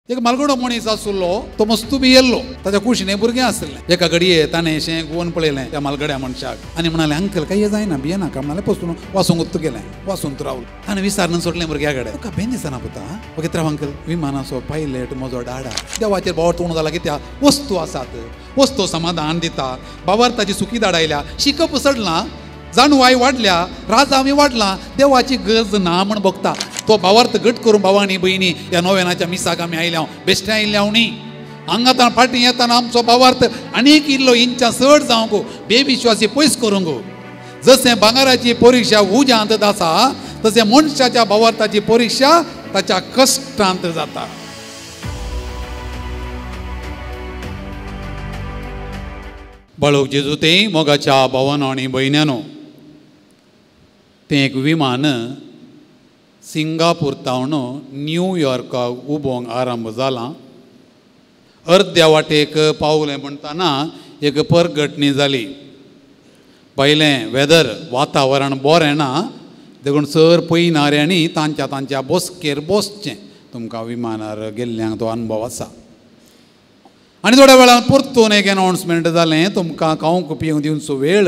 एक मालगडो मनीस आसलो तो मस्तू भियेल्लो, ताच्या कुशीन भुरगें आसलें. एका घडये ताणें शें गोवन पळयलें त्या मालगड्या मनशाक आनी म्हणालें, अंकल काय जायना भियेनाका. म्हणालें पसून वासूंक गेलें, वासूंक रावलो. ताणें विचारून सोडलें भुरग्या कडेन, तुका भेन दिसना पुता? ओके राव अंकल, विमानाचो पायलट म्हजो डाडा. देवाचेर भावार्थ उणो जाला कित्याक वस्तू आसात, वस्तू समाधान दिता, भावार्थाची सुखी धाडायल्या, शिकप चडलां, जाणवाय वाडल्या, राजावी वाडला, देवाची गरज ना म्हण भोगता. तो भावार्थ घट करून भावानी भयणी ह्या नोवेनाच्या मिसाक आमी आयल्या, बेश्टे आयिल्ल्या न्ही. हांगा फाटीं येताना आमचो भावार्थ आनीक इल्लो इंचा चड जावंक, बेविश्वासी पयस करूंक. जशें भांगराची परिक्षा उज्यांत आसा तशें मनशाच्या भावार्थाची परिक्षा ताच्या कश्टांत जाता. बाळूक जेजू ते मोगाच्या भावानो आनी भयण्यानो, तें एक विमान सिंगापूर तावन न्यूयॉर्काक उबोंक आरंभ जाला. अर्द्या वाटेक पावलें म्हणटना एक परगटणी जाली. पयलें वेदर वातावरण बरें ना देखून सर पयणाऱ्यांनी तांच्या तांच्या बसकेर बसचें. तुमकां विमानार गेल्ल्यांक तो अनुभव आसा. आनी थोड्या वेळान परतून एक अनावन्समेंट जालें, तुमकां खावंक पिवंक दिवचो वेळ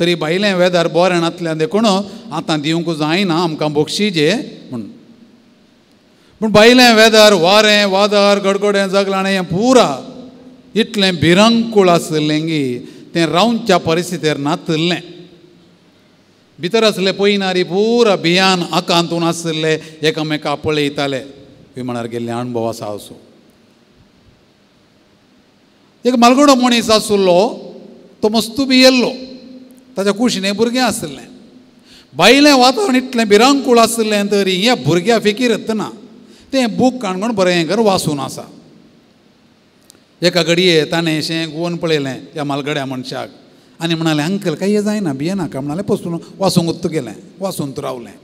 तरी भायलें वेदर बरें नासल्यान देखून आतां दिवंक जायना, आमकां बक्षीजे म्हूण. पूण भायलें वेदर वारें वादळ गडगडें जगलाणें हें पुरा इतलें भिरांकूळ आसलें की तें रावच्या परिस्थितीर नातलें. भितर आसले पयणारी पुरा भियान आकांतून आसले, एकामेका पळयताले. विमानार गेल्ले अणभव आसा असो. एक मालगडो मनीस आसलो तो मस्तू भियेल्लो, ताच्या कुशीन भुरगें आसलें. भायलें वातावरण इतलें भिरांकूळ आसलें तरी ह्या भुरग्या फिकीरत ना. तें बूक काणकोण बरें कर वाचून आसा. एका घडये ताणें शें गोवन पळयलें ह्या मालगड्या मनशाक आनी म्हणालें, अंकल काय जायना भियेनाका. म्हणालें पसून वासूंक गेलें, वासूंक रावलें.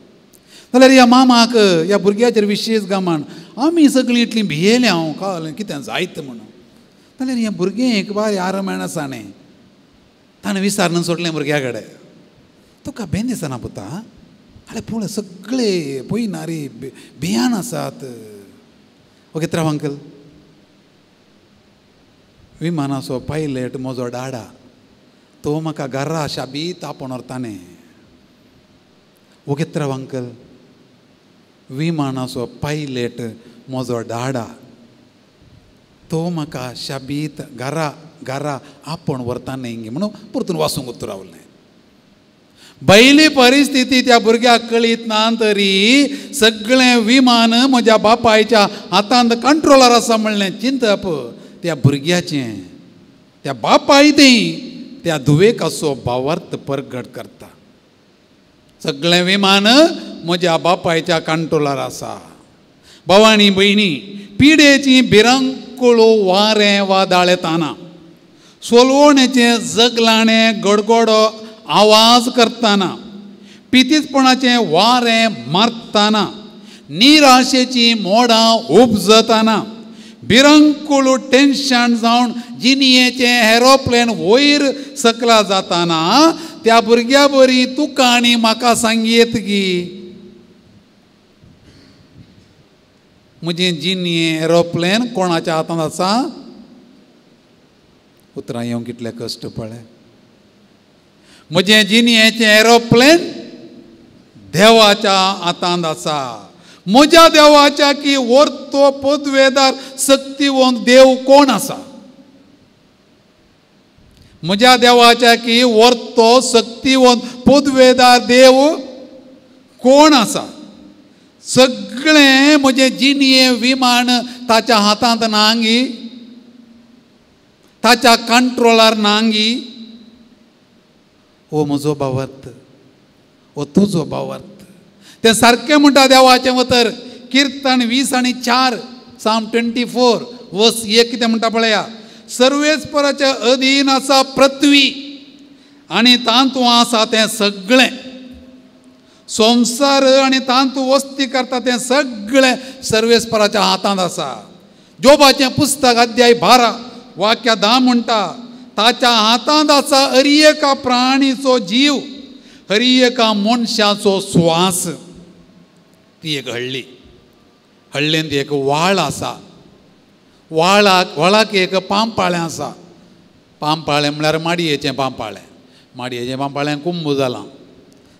जाल्यार ह्या मामाक ह्या भुरग्याचेर विशेश गमान, आमी सगळीं इतलीं भियेलें हांव कळ्ळें कितें जायत म्हणून. जाल्यार हें भुरगें एक बार आरामेण आसा न्ही. ताणें विचारून सोडलें भुरग्या कडेन, तुका भेन दिसना पुता? आरे पळय सगळे पयणारी भियान आसात. ओके राव अंकल, विमानाचो पायलट म्हजो डाडा, तो म्हाका घरा शाबीत आपोवन व्हरता न्ही. ओके राव अंकल, विमानाचो पायलट म्हजो डाडा, तो म्हाका शाबीत घरा घरा आपोवन व्हरता न्ही म्हणून परतून वासूंक रावलें. भायली परिस्थिती त्या भुरग्याक कळीत ना तरी सगळें विमान म्हज्या बापायच्या हातांत कंट्रोलर आसा म्हणलें चिंतप त्या भुरग्याचें, त्या बापाय तें त्या धुवेक असो भावार्थ परगट करता. सगळें विमान म्हज्या बापायच्या कंट्रोलर आसा. भावानी भयणी, पिडेची भिरांकूळ वारें वादळ येताना, सोलवणेचें जगलाणें गडगडो आवाज करतना, पितीचपणाचें वारें मारतना, निराशेची मोडां उपजतना, भिरांकूळ टेन्शन जावन जिणयेचें एरोप्लेन वयर सकला जाताना त्या भुरग्या बरी तुका आनी म्हाका सांगयेत की म्हजें जिणये एरोप्लेन कोणाच्या हातांत आसा? उतरां येवंक कितले कश्ट पळय. म्हजें जिणयेचें एरोप्लेन देवाच्या हातांत आसा. म्हज्या देवाच्या की वर्तो पदवेदार शक्तिवंत देव कोण आसा? म्हज्या देवाच्या की वर्तो शक्तिवंत पदवेदार देव कोण आसा? सगळें म्हजें जिणये विमान ताच्या हातांत नांगी, ताच्या कंट्रोलार नांगी. ओ म्हजो भावार्थ, ओ तुजो भावार्थ. तें सारकें म्हणटा देवाचें उतर. किर्तन 20:4, साम 24 वर्स 1 कितें म्हणटा पळया, सर्वेस्पराच्या अधीन आसा पृथ्वी आनी तातूंत आसा तें सगळें, संवसार आनी तातूंत वस्ती करता तें सगळें सर्वेस्पराच्या हातांत आसा. जोबाचें पुस्तक अध्याय 12 वाक्य 10 म्हणटा, ताच्या हातांत आसा हर एका प्राणीचो जीव, हर एका मनशाचो स्वास. ती एक हळ्ळी, हळ्ळेंत एक वाळ आसा. व्हाळाक व्हाळाक एक पांपाळें आसा. पांपाळें म्हळ्यार माडयेचें पांपाळें. माडयेचें पांपाळें कुंभ जालां.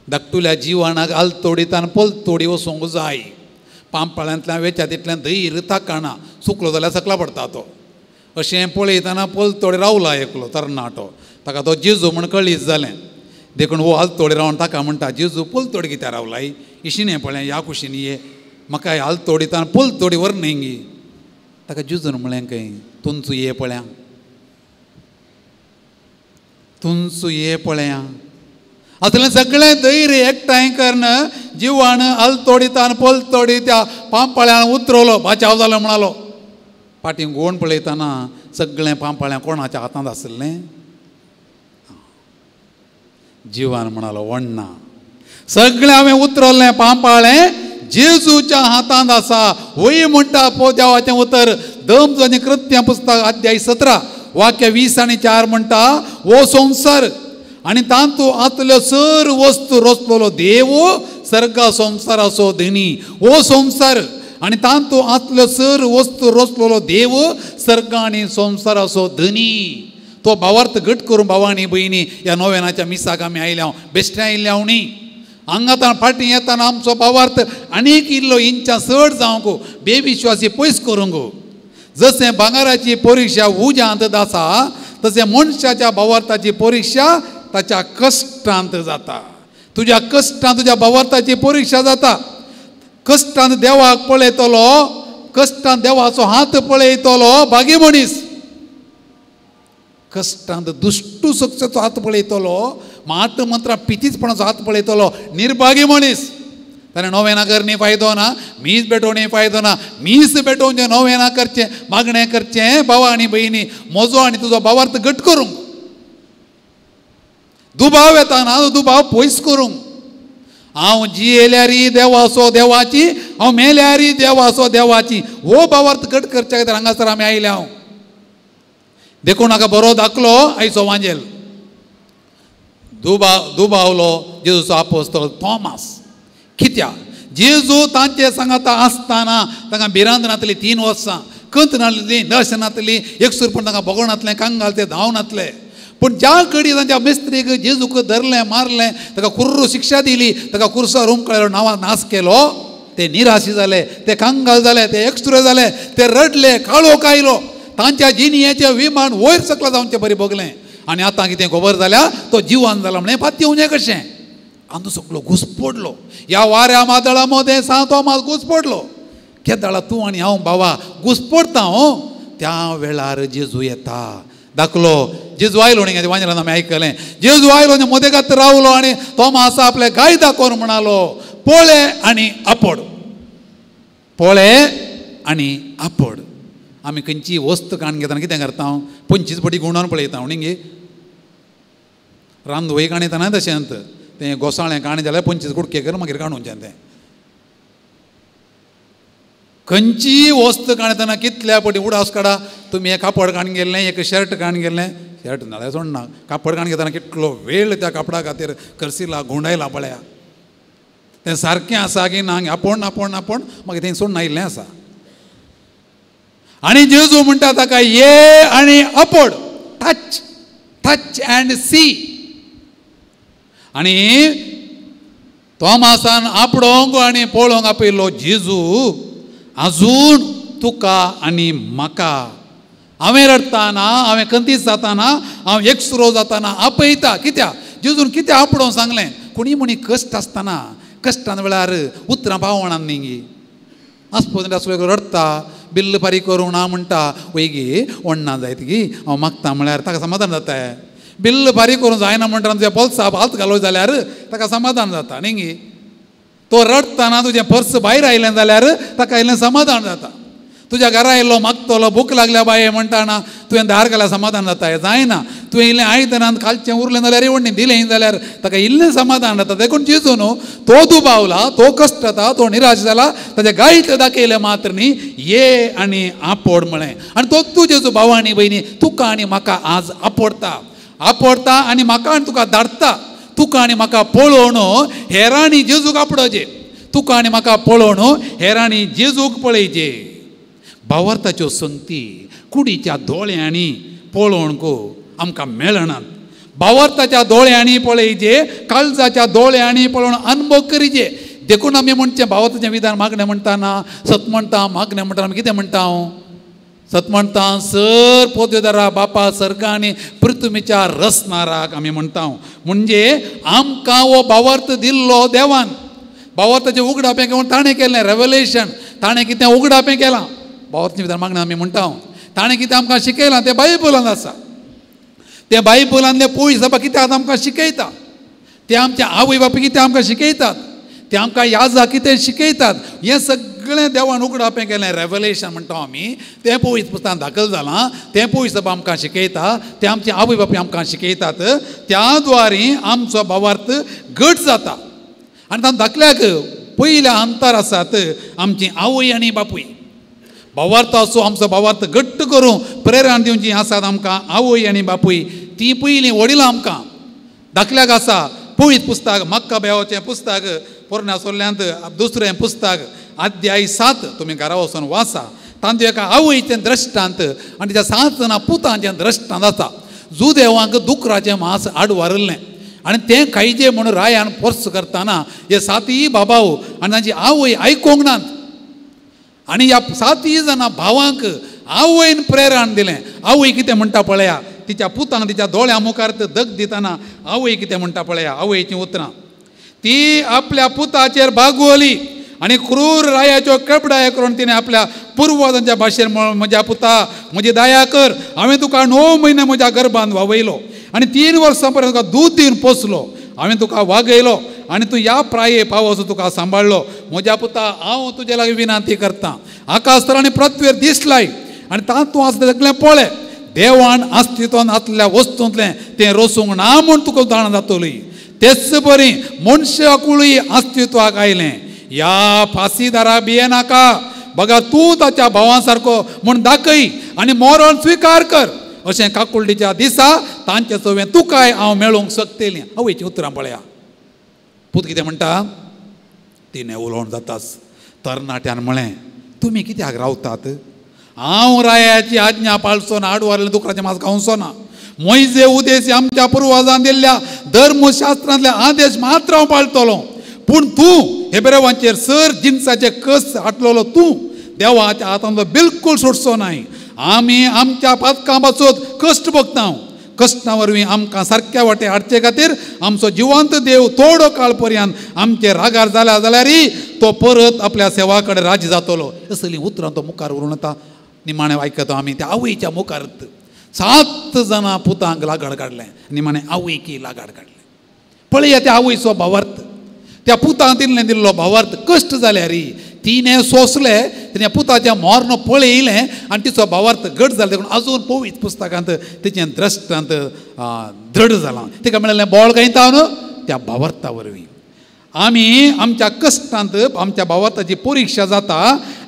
धाकटुल्या जिवनाक आलतोडीतान पलतोडी वचूंक जाय. पांपाळ्यांतल्यान वेच्या तितल्यान धैर्य ताकना, सुकलो जाल्यार सकला पडटा तो. अशें पळयतना पलतोडी रावला एकलो तरणाटो. ताका तो जेजू म्हण कळीत जालें. देखून हो आलतोडी रावन ताका म्हणटा, जेजू पलतोडी कित्याक रावलाय? इशिनें पळय ह्या कुशीन ये, म्हाका आलतोडीतान पलतोडी व्हर न्ही गी. ताका जेजून म्हणलें खंय, तुमचो ये पळया, तुमचो ये पळया. आसलें सगळें धैर्य एकठांय करून जिवान आलतोडीतान पलतोडी त्या पांपाळ्यान उतरलो. बाचाव जालो म्हणालो. फाटीं गोण पळयतना सगळें पांपाळ्यां कोणाच्या हातांत आसलें? जिवान म्हणालो वण्णा. सगळें हांवें उतरलें पांपाळें जेजूच्या हातांत आसा. वय म्हणटा पो देवाचें उतर. दम आनी कृत्यां पुस्तक अध्याय 17 वाक्य 20 आनी 4 म्हणटा, हो संवसार आनी तातूंत आतल्यो सर वस्तू रचलोलो देव सर्गा संवसाराचो धनी. हो संवसार आनी तातूंत आतल्यो सर वस्तू रचलोलो देव सर्गा आनी संवसाराचो धनी. तो भावार्थ घट करून भावा आनी भयणी ह्या नोवेनाच्या मिसाक आमी आयल्या, बेश्टे आयिल्ले हांव न्ही. हांगातान फाटीं येताना आमचो भावार्थ आनीक इल्लो इंचा चड जावंक, बेविश्वासी पयस करूंक. जशें भांगराची परिक्षा उज्यांत आसा तशें मनशाच्या भावार्थाची परिक्षा ताच्या कश्टांत जाता. तुज्या कश्टांत तुज्या भावार्थाची परिक्षा जाता. कश्टांत देवाक पळयतलो, कश्टांत देवाचो हात पळयतलो भागी मनीस. कश्टांत दुश्टू सक्सेचो हात पळयतलो, मात मंत्रां पितीचपणाचो हात पळयतलो निर्भागी मनीस. ताणें नोवेना करणी फायदो ना, मीस भेटोवणी फायदो ना. मीस भेटोवचें, नोवेना करचें, मागणें करचें. भावा आनी भयणी, म्हजो आनी तुजो भावार्थ घट करूंक. दुबाव येता ना तो दुबाव पयस करूंक. हांव जियेल्यारी देवाचो देवाची, हांव मेल्यारी देवाचो देवाची. हो भावार्थ घट करच्या खातीर हांगासर आमी आयले हांव. देखून हाका बरो दाखलो आयचो वांजेल. दुबावलो जेजूचो आपोस्तल थॉमास. कित्याक? जेजू तांचे सांगाता आसतना तांकां भिरांत नातली 3 वर्सां, कंत नासली, नश नातली, एकसूरपण तांकां भोगनातलें, कांगाल ते धांवनातले. पूण ज्या घडी तांच्या मिस्त्रीक जेजूक धरलें, मारलें, ताका कुर्रू शिक्षा दिली, ताका कुर्सार उमकळ्ळो, नांवां नाश केलो, ते निराशी जाले, ते कांगाल जाले, ते एकसुरे जाले, ते रडले, काळोख आयलो. तांच्या जिणयेचें विमान वयर सकला जावचें बरी भोगलें. आनी आतां कितें खबर जाल्या, तो जिवान जाला म्हणलें पातयेवचें कशें? आंदो सगलो घुसपडलो. ह्या वाऱ्या मादळा मदें सांग तो म्हाका घुसपडलो. केदाळा तूं आनी हांव बाबा घुसपडटा हो. त्या वेळार जेजू येता. दाखलो जेजू आयलो न्ही, वांजेलान आमी आयकलें. जेजू आयलो आनी मदेगात रावलो आनी तोमास आपले गाय दाखोवन म्हणालो, पळे आनी आपड, पळे आनी आपड. आमी खंयची वस्त काण घेतना कितें करता? 25 पटी गुंडावन पळयता न्ही गे. रांदवय काण येतना तशेंच तें गोसाळें काणी जाल्यार 25 कुडके करून मागीर काडूचें तें. खंयचीय वस्त काडटना कितल्या पटी उडास काडा. तुमी एक कापड काण गेल्लें, एक शर्ट काण गेल्लें, शर्ट नाल्यार सोडना, कापड काण घेतना कितलो वेळ त्या कापडा खातीर करसिला गुंडायला पळया. तें सारकें आसा की ना आपोण आपोण आपोण मागीर तें सोडून आयिल्लें आसा. आनी जेजू म्हणटा ताका, ये आनी आपड, टच टच अँड सी. आनी तोमासान आपडोंक आनी पळोवंक आपयलो जेजू आजून तुका आनी म्हाका. हांवें रडटाना, हांवें खंतीस जाताना, हांव एकसुरो जाताना आपयता. कित्याक जेजून कित्याक आपडोवंक सांगलें? कोणी म्हणी कश्ट आसतना, कश्टान वेळार उतरां पावणान न्ही गी. आसपोज आसलो रडटा, बिल्ल फारीक करूंक ना म्हणटा, वय गे वण्णा जायत गी हांव मागता म्हळ्यार ताका समाधान जाता. बिल्ल फारीक करूंक जायना म्हणटा तुज्या बोल्साक हात घालो जाल्यार ताका समाधान जाता न्ही गी. तो रडटना तुजें पर्स भायर आयलें जाल्यार ताका इल्लें समाधान जाता. तुज्या घरा आयलो मागतलो, भूक लागल्या बाये म्हणटाना तुवें दार घाल्यार समाधान जाता, जायना. तुवें इल्लें आयदनांत खालचें उरलें जाल्यार वण्णी दिलें जाल्यार ताका इल्लें समाधान जाता. देखून जेजू न्हू तो दुबावला, तो कश्टता, तो निराश जाला, ताच्या गायत दाखयलें मात्र न्ही, ये आनी आपोड म्हळें. आनी तो तूं जेजू भावा आनी भयणी तुका आनी म्हाका आज आपोडटा, आपोडटा आनी म्हाका आनी तुका धाडटा. तुका आनी म्हाका पळोवन हेरांनी जेजूक आपडोवचें, तुका आनी म्हाका पळोवन हेरांनी जेजूक पळयचें. भावार्थाच्यो संगती कुडीच्या दोळ्यांनी पळोवंक आमकां मेळनात. भावार्थाच्या दोळ्यांनी पळयजे, काळजाच्या दोळ्यांनी पळोवन अनुभव करीजे. देखून आमी म्हणचें भावार्थाचें विधान मागणें म्हणटाना, सत म्हणटा मागणें म्हणटा, आमी कितें म्हणटा? हांव सत म्हणटा सर पोदवेदारा बापा सर्गा आनी पृथ्वीच्या रसनाराक आमी म्हणटा. म्हणजे आमकां हो भावार्थ दिल्लो देवान. भावार्थाचें उगडापें घेवन ताणें केलें रेवलेशन, ताणें कितें उगडापें केलां. भावार्थाचें विधान मागणें आमी म्हणटा. ताणें कितें आमकां शिकयलां तें बायबलान आसा. तें बायबलांतलें पयस बाबा कितें आतां आमकां शिकयता, तें आमच्या आवय बापूय कितें आमकां शिकयतात, तें आमकां याजा कितें शिकयतात. हें सगळें देवान उगडापें केलें, रेवलेशन म्हणटा आमी. तें पवित्र पुस्तकान दाखल जालां, तें पवित्र सभा आमकां शिकयता, तें आमचे आवय बापूय आमकां शिकयतात. त्या द्वारी आमचो भावार्थ घट जाता. आनी तातूंत धाकल्याक पयल्या अंतर आसात आमची आवय आनी बापूय. भावार्थाचो आमचो भावार्थ घट्ट करूं प्रेरणा दिवची आसात आमकां आवय आनी बापूय. ती पयलीं वडिलां आमकां धाकल्याक आसा पवित्र पुस्तक मक्काबेवाचें पुस्तक पोरण्या सोल्ल्यांत दुसरें पुस्तक अध्याय 7 तुमी घरा वचून वाचा. तांतूं एका आवयचें द्रश्टांत आनी तिच्या 7 जाणां पुतांचें द्रश्टांत आसा. जुदेवांक दुकराचें मांस आडवारिल्लें आनी तें खायचें म्हणून रायान फोर्स करतना हे 7 बाबाव आनी तांची आवय आयकूंक नात. आनी ह्या 7 जाणां भावांक आवयन प्रेरण दिलें. आवय कितें म्हणटा पळया, तिच्या पुतांक तिच्या दोळ्यां मुखार दग दितना आवय कितें म्हणटा पळया. आवयचीं उतरां, ती आपल्या पुताचेर बागवली आनी क्रूर रायाच्यो कपडाय करून तिणें आपल्या पुर्वजांच्या भाशेन म्हज्या पुता म्हजी दया कर, हांवें तुका 9 म्हयने म्हज्या गर्भान वावयलो आनी 3 वर्सां पर्यंत तुका दूद दिवन पोसलो, हांवें तुका वागयलो आनी तूं ह्या प्राये पावस तुका सांबाळ्ळो. म्हज्या पुता हांव तुजे लागीं विनंती करतां, आकाश आनी पृथ्वीर दिसलाय आनी तातूंत आसलें सगळें पळय, देवान अस्तित्वान आसलेल्या वस्तूंतलें तें रोसूंक ना म्हूण तुका जाणा जातली. तेच बरी मनशाकूय अस्तित्वाक आयलें. ह्या फांसीदारा भियेनाका, बघा तूं ताच्या भावां सारको म्हूण दाखय आनी मरण स्विकार कर. अशें काकुळटीच्या दिसा तांचे सवें तुकाय हांव मेळूंक शकतली. आवयचीं उतरां पळया. पूत कितें म्हणटा, तिणें उलोवन जाताच तरणाट्यान म्हळें, तुमी कित्याक रावतात? हांव रायाची आज्ञा पाळचो ना, आडवारलें दुकराचें मांस खावचो ना. मोयजे उदेश आमच्या पुर्वजान दिल्ल्या धर्मशास्त्रांतले आदेश मात्र हांव पाळटलो. पूण तूं हेब्रेवांचेर सर जिनसाचे कस हाडलेलो तूं देवाच्या हातांतलो बिलकूल सोडचो नाय. आमी आमच्या पातकां पासून कश्ट भोगता, कश्टां वरवीं आमकां सारक्या वाटे हाडचे खातीर आमचो जिवंत देव थोडो काळ पर्यंत आमचे रागार जाल्या जाल्यारय तो परत आपल्या सेवा कडेन राजी जातलो. असलीं उतरां तो मुखार व्हरून वता. निमाणें आयकता आमी त्या आवयच्या मुखार 7 जाणां पुतांक लागाड काडलें, निमाणें आवयकी लागाड काडलें. पळया त्या आवयचो भावार्थ, त्या पुतांक तिणें दिल्लो भावार्थ. कश्ट जाल्यार तिणें सोंसलें, तिणें पुताचें मर्ण पळयलें आनी तिचो भावार्थ घट जालो. देखून अजून पवित्र पुस्तकांत तिचें द्रश्टांत दृढ जालां. तिका मेळिल्लें बळ खंय तावन त्या भावार्था वरवीं. आमी आमच्या कश्टांत आमच्या भावार्थाची परिक्षा जाता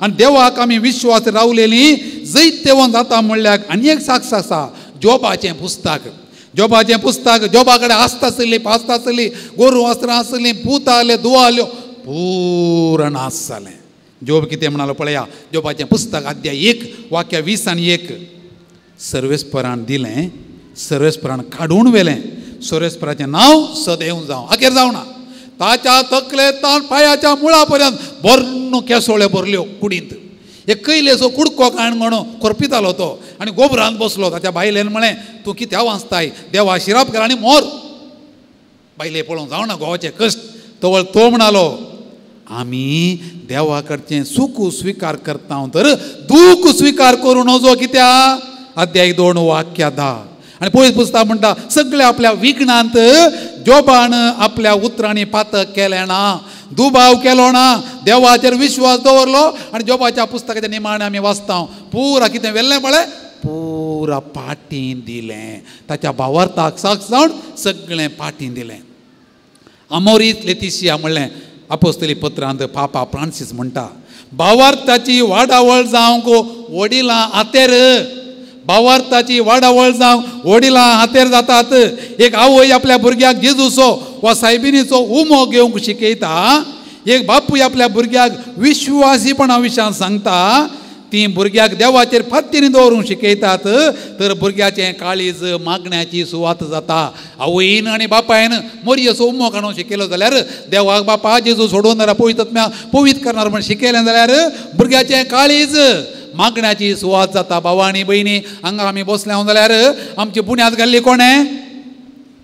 आनी देवाक आमी विश्वास रावलेली जैतवंत जाता म्हणल्यार आनी एक साक्ष आसा जोबाचें पुस्तक. जोबाचें पुस्तक, जोबा कडेन आसता आसली, पासता आसली, गोरू वस्त्रां आसलीं, पूत आसले, दुवा आसल्यो, पुरा नाश जालें. जोब कितें म्हणालो पळया, जोबाचें पुस्तक अध्याय 1 वाक्य 20 आनी 1. सर्वेस्परान दिलें, सर्वेस्परान काडून व्हेलें, सर्वेस्पराचें नांव सदैव जावं, अखेर जावना. ताच्या तकलेंत पांयाच्या मुळा पर्यंत बर्ण केसोळे भरल्यो कुडींत. एक कयलेचो कुडको काण म्हणून कोरपितालो तो आनी गोबरांत बसलो. ताच्या बायलेन म्हळें, तूं कित्याक वाचताय, देवा शिराप कर आनी मोर. बायले पळोवंक जावना घोवाचे कश्ट. तवळ तो म्हणालो, आमी देवा कडचें सुख स्विकार करता तर दूख स्विकार करूं नजो. कित्याक? अध्याय 2 वाक्य 10. आनी पयस पुस्तक म्हणटा सगळे आपल्या विघ्नांत जोबान आपल्या उतरांनी पातक केलें ना, दुबाव केलो ना, देवाचेर विश्वास दवरलो. आनी जोबाच्या पुस्तकाच्या निमाणें आमी वाचता पुरा कितें व्हेल्लें पळय, पुरा पाटीं दिलें. ताच्या भावार्थाक साक्ष जावन सगळें पाटीं दिलें. आमोरीत लेतिशिया म्हणलें अपोस्तली पत्रांत पापा फ्रांसीस म्हणटा, भावार्थाची वाडावळ जावंक वडिलां आतेर, भावार्थाची वाडावळ जावंक वडिलां हातेर जातात. एक आवय आपल्या भुरग्याक जेजूचो वा सायबिनीचो उमो घेवंक शिकयता, एक बापूय आपल्या भुरग्याक विश्वासीपणा विशयान सांगता. ती भुरग्याक देवाचेर फात्तीनी दवरूंक शिकयतात तर भुरग्याचें काळीज मागण्याची सुवात जाता. आवयन आनी बापायन मोरयेचो उमो काडून शिकयलो जाल्यार देवाक बापा जेजू सोडून जाल्यार पवित्र पवित्र करणार म्हण शिकयलें जाल्यार भुरग्याचें काळीज मागण्याची सुवात जाता. भावा आनी भयणी, हांगा आमी बसले जाल्यार आमची बुन्याद घाल्ली कोणें?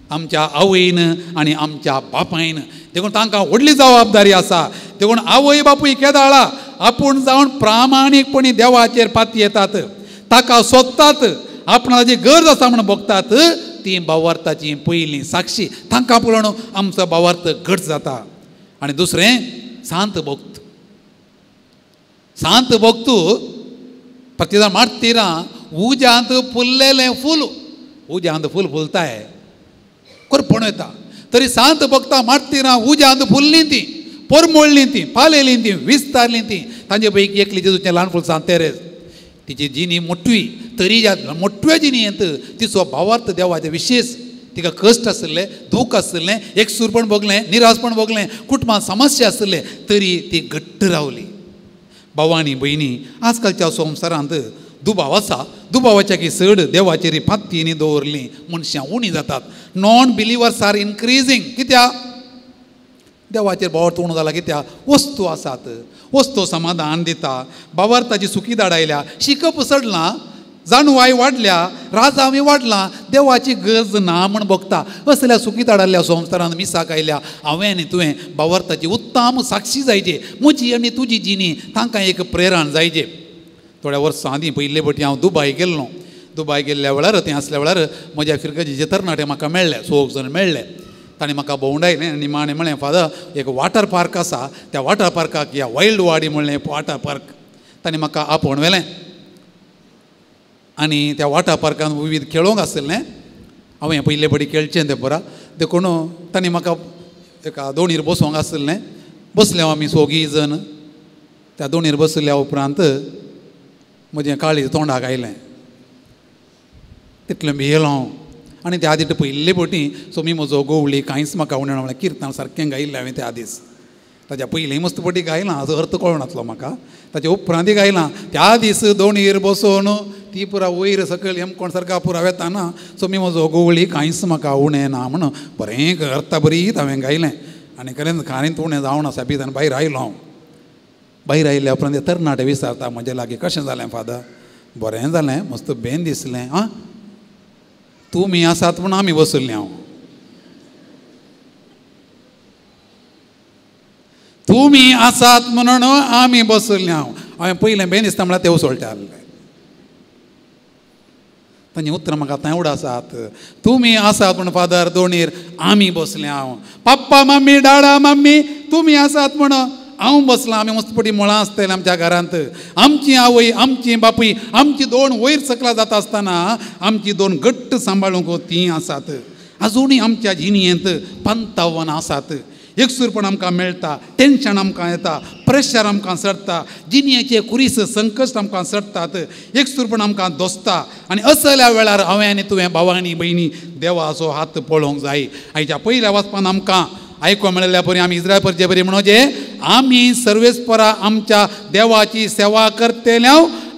आमच्या आवयन आनी आमच्या बापायन. देखून तांकां व्हडली जबाबदारी आसा. देखून आवय बापूय केदाळा आपूण जावन प्रामाणीकपणी देवाचेर पाती येतात, ताका सोदतात, आपणाची गरज आसा म्हूण भोगतात. ती भावार्थाची पयलीं साक्षी. तांकां पळोवन आमचो भावार्थ घट जाता. आनी दुसरें सांत भक्त. सांत भक्त प्रतिदा मार्तिरां उज्यांत फुल्लेलें फूल, उज्यांत फूल फुलताय करपण येता तरी सांत भक्तां मार्तिरां उज्यांत फुल्लीं ती, परमळ्ळीं ती, पालेलीं ती, विस्तारलीं ती. तांचे पैकी एकली जेजूचें ल्हान फूल सांत तेरेज. तिची जिणी मोटवी, तरी ह्या मोटव्या जिणेंत तिचो भावार्थ देवाचें विशेश. तिका कश्ट आशिल्ले, दूख आशिल्लें, एकसूरपण भोगलें, निराशपण भोगलें, कुटुंबांत समस्या आशिल्ले, तरी ती घट्ट रावली. भावा आनी भयणी, आजकालच्या संवसारांत दुबाव आसा. दुबावाच्या की चड देवाचेर फात्तीनी दवरली मनशां उणी जातात. Non believers are increasing. कित्याक? देवाचेर भावार्थ उणो जाला. कित्याक? वस्तू आसात, वस्तू समाधान दिता, भावार्थाची सुकी दाडायल्या, शिकप चडलां, जाणवाय वाडल्या, राजांवी वाडलां, देवाची गरज ना म्हण भोगता. असल्या सुकी दाडाल्या संवसारांत मिसाक आयल्या हांवें आनी तुवें भावार्थाची उत्तम साक्षी जायचे. म्हजी आनी तुजी जिणी तांकां एक प्रेरण जायचे. थोड्या वर्सां आदीं पयले फावटी हांव दुबाय गेल्लो. दुबाय गेल्ल्या वेळार थंय आसल्या वेळार म्हज्या फिरगजेचे तरणाटे म्हाका मेळ्ळे, सोग जाण मेळ्ळे. ताणें म्हाका भोंवडायलें आनी निमाणें म्हळें, फादर एक वॉटर पार्क आसा, त्या वॉटर पार्काक ह्या वायल्ड वाडी म्हणलें वॉटर पार्क. ताणें म्हाका आपोवन व्हेलें आनी त्या वॉटर पार्कान विविध खेळोंक आशिल्लें. हांवें पयले फावटी खेळचें तें पुरा. देखून ताणें म्हाका एका दोणीर बसोंक आशिल्लें. बसले आमी सोगीं जण. त्या दोणीर बसल्या उपरांत म्हजें काळीज तोंडाक आयलें. तितलें भियेलो हांव. आनी त्या आदी पयले फावटी सो मी म्हजो गोवळी कांयच म्हाका उणें म्हणल्यार किर्तन सारकें गायिल्लें हांवें त्या दीस. ताच्या पयलीं मस्त फावटी गायलां, हाचो अर्थ कळनासलो म्हाका. ताच्या उपरांतय गायलां. त्या दीस दोणीर बसोवन ती पुरा वयर सकयल हेमकोण सारका पुरा वेताना सो मी म्हजो गोवळी कांयच म्हाका उणें ना म्हण बरें अर्था बरीत हांवें गायलें. आनी खरेंच खारींत उणें जावना साबीत. आनी भायर आयलो हांव. भायर आयिल्ल्या उपरांत ते तरणाटे विचारता म्हजे लागीं, कशें जालें फादर? बरें जालें, मस्त बेन दिसलें. आं, तुमी आसात म्हूण आमी बसल्लीं. हांव तुमी आसात म्हणून आमी बसल्लीं. हांव हांवें पयलें बेन दिसता म्हळ्यार ते उसळटे आहले. तांची उतरां म्हाका आतां एवढ आसात. तुमी आसात म्हूण फादर दोणीर आमी बसलें. हांव पप्पा मम्मी डाडा मम्मी तुमी आसात म्हण हांव बसलां. आमी मस्त पटी मुळां आसतलीं आमच्या घरांत. आमची आवय, आमची बापूय, आमची दोन वयर सकला जाता आसतना आमची दोन घट्ट सांबाळूंक तीं आसात. आजुनूय आमच्या जिणेंत पंतावन आसात. एकसूरपण आमकां मेळटा, टेंशन आमकां येता, प्रेशर आमकां चडटा, जिणेचे कुरीस संकश्ट आमकां चडटात, एकसूरपण आमकां दोसता. आनी असल्या वेळार हांवें आनी तुवें भावा आनी भयणी देवाचो हात पळोवंक जाय. आयच्या पयल्या वाचपान आमकां आयको मेळिल्ल्या परी आमी इस्रायल परचे बरी म्हणोचे आमी सर्वेस्परा आमच्या देवाची सेवा करतले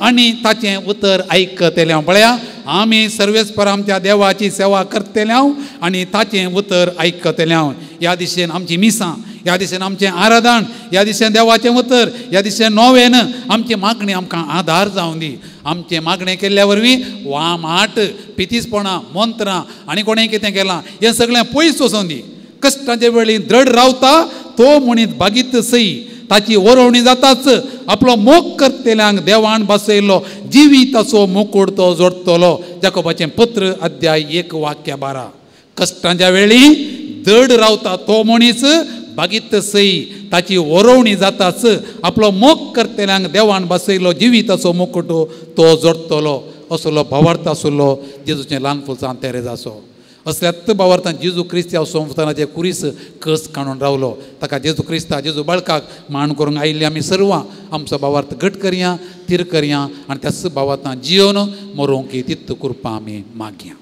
आनी ताचें उतर आयकतले. पळया, आमी सर्वेस्परा आमच्या देवाची सेवा करतले आनी ताचें उतर आयकतले. ह्या दिशेन आमची मिसां, ह्या दिशेन आमचें आराधन, ह्या दिशेन देवाचें उतर, ह्या दिशेन नोवेन आमची मागणी आमकां आदार जावं दी. आमचें मागणें केल्ल्या वरवीं वामाट, पितीसपणां, मंत्रां आनी कोणें कितें केलां हें सगळें पयस वचों दी. कश्टांचे वेळी दृढ रावता तो म्हणीत बागीत सई, ताची वरोवणी जाताच. आपलो मोग करतल्यांक देवान बसयलो जिविताचो मुकूट तो जोडटलो. जाकोबाचें पत्र अध्याय 1 वाक्य 12. कश्टांच्या वेळी दृढ रावता तो मनीस बागीत सई, ताची वरोवणी जाताच. आपलो मोग करतल्यांक देवान बसयलो जिविताचो मुकूट तो जोडटलो. असलो भावार्थ आसलो जेजूचें ल्हान फुलसां तेरेजाचो. असल्यात भावार्थान जेजू क्रिस्तांव संस्थानाचे कुरीस कस काडून रावलो. ताका जेजू क्रिस्ता जेजू बाळकाक मान करूंक आयिल्ली आमी सर्वां आमचो भावार्थ घट करया, थीर करया आनी त्याच भावार्थान जियोन मरोंक तित्त कृपा आमी मागया.